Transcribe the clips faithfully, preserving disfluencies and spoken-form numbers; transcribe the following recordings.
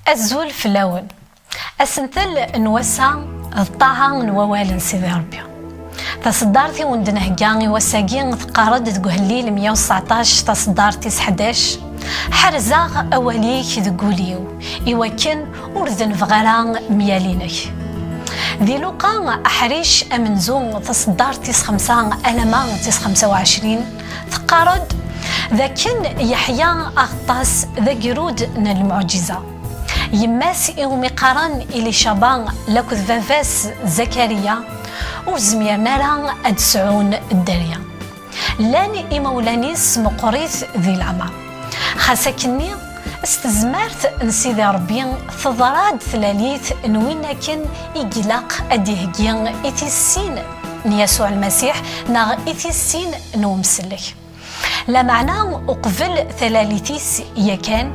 Azul fell-awen. Asentel n wass-a d ṭṭaɛa n wawal n Sidi Ṛebbi. Taṣeddart i wen-d-nhegga i wass-agi teqqar-d deg uhellil meyya u tseɛṭac, taṣeddart tis ḥdac: Ḥerzeɣ awal-ik deg wul-iw, iwakken ur denbeɣ ara myal-inek. Di Luqa aḥric amenzu, taṣeddart tis xemsa alamma tis xemsa u ɛecrin, teqqar-d d akken Yeḥya Aɣeṭṭas d agrud n lmuɛǧiza. Yemma-s iwumi qqaren Ilicaba lakked baba-s Zakariya ur zmiren ara ad sɛun dderya. Llan imawlan-is meqqrit di leɛmer. Xas akkenni, s tezmert n Sidi Ṛebbi, teḍra-d tlalit n win akken i ilaq ad d-iheggi i tissin n Yasuɛ Lmasiḥ neɣ i tissin n umsellek. Lameɛna uqbel talalit-is yakan,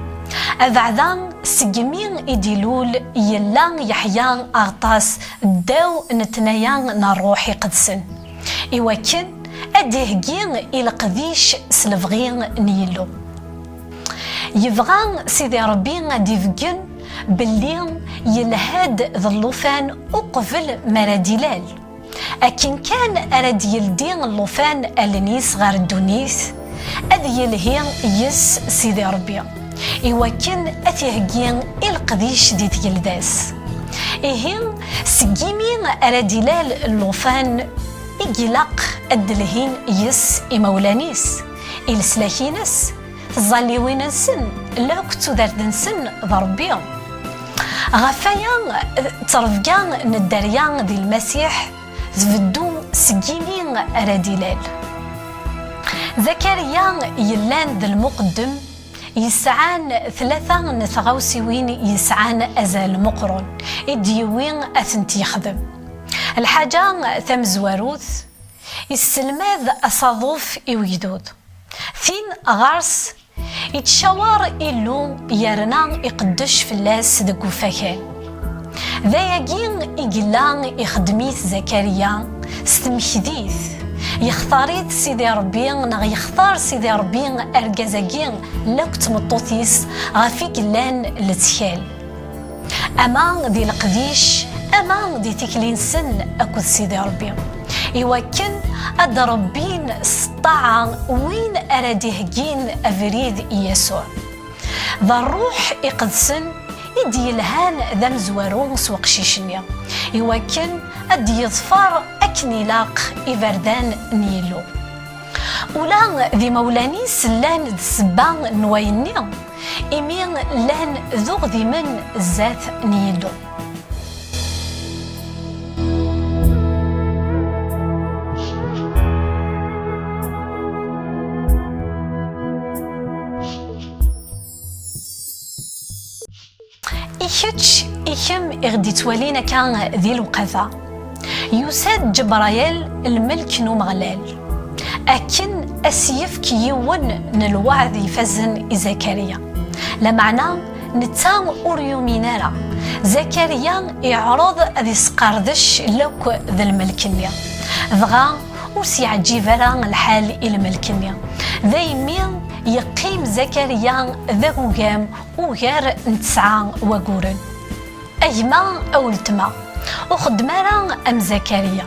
abeɛda segmi i d-ilul yella Yeḥya Aɣeṭṭas ddaw n tnaya n Ṛṛuḥ Iqedsen, iwakken ad d-iheggi i leqdic s lebɣi n Yillu. Yebɣa Sidi Ṛebbi ad d-ibeggen belli yelha-d d llufan uqbel mi ara d-ilal. Akken kan ara d-yeldi llufan allen-is ɣer ddunit, ad yelhi yes Sidi Ṛebbi, iwakken ad t-iheggi i leqdic di tgelda-s. Ihi, seg yimi ara d-ilal llufan, i ilaq ad d-lhin yes imawlan-is, i leslak-ines, tẓalliwin-nsen, lakk d tudert-nsen d Ṛebbi. Ɣef waya, ttrebga n dderya di Lmasiḥ tbeddu seg yimi ara d-ilal. Zakariya yellan d lmuqeddem yesɛan tlata n tɣawsiwin yesɛan azal meqqren i d-yewwi ad tent-yexdem. Lḥaǧa tamezwarut, isselmad asaḍuf i wegdud. Tin ɣer-s ittcawaṛ Illu yerna iqeddec fell-as deg ufakal. D ayagi i yella ixeddem-it Zakariya s tmekdit. Yextar-it Sidi Ṛebbi neɣ yextar Sidi Ṛebbi argaz-agi lakk d tmeṭṭut-is ɣef i yellan lettkal. Ama di leqdic, ama di tikli-nsen akked Sidi Ṛebbi, iwakken ad d-rebbin s ṭṭaɛa win ara d-iheggin abrid i Yasuɛ. D Ṛṛuḥ Iqedsen i d-yelhan d amezwaru s weqcic-nni, iwakken ad d-yeḍfer akken ilaq iberdan n Yillu. Ula d imawlan-is llan d ssebba n wayenni, imi llan d uɣdimen zdat n Yillu. I kečč, i kemm i ɣ-d-ittwalin akka di lewqat-a, yusa-d Ǧebrayel, lmelk n Umeɣlal, akken a s-yefk yiwen n lweɛd ifazen i Zakariya. Lameɛna, netta ur yumin ara. Zakariya iɛreḍ ad isqerdec lakk d lmelk-nni. Dɣa, ur s-yeɛǧib ara lḥal i lmelk-nni. Daymi, yeqqim Zakariya d agugam ugar n tesɛa waguren. A gma, a weltma, ur xeddem ara am Zakariya.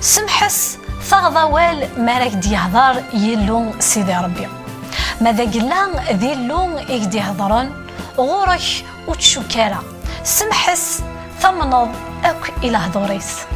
Semḥes, taɣeḍ awal mi ara k-d-yehder Yillu Sidi Ṛebbi. Ma d agella d Illu i k-d-ihedren, ɣur-k ur tcukk ara. Semḥes, tamneḍ akk i lehdur-is.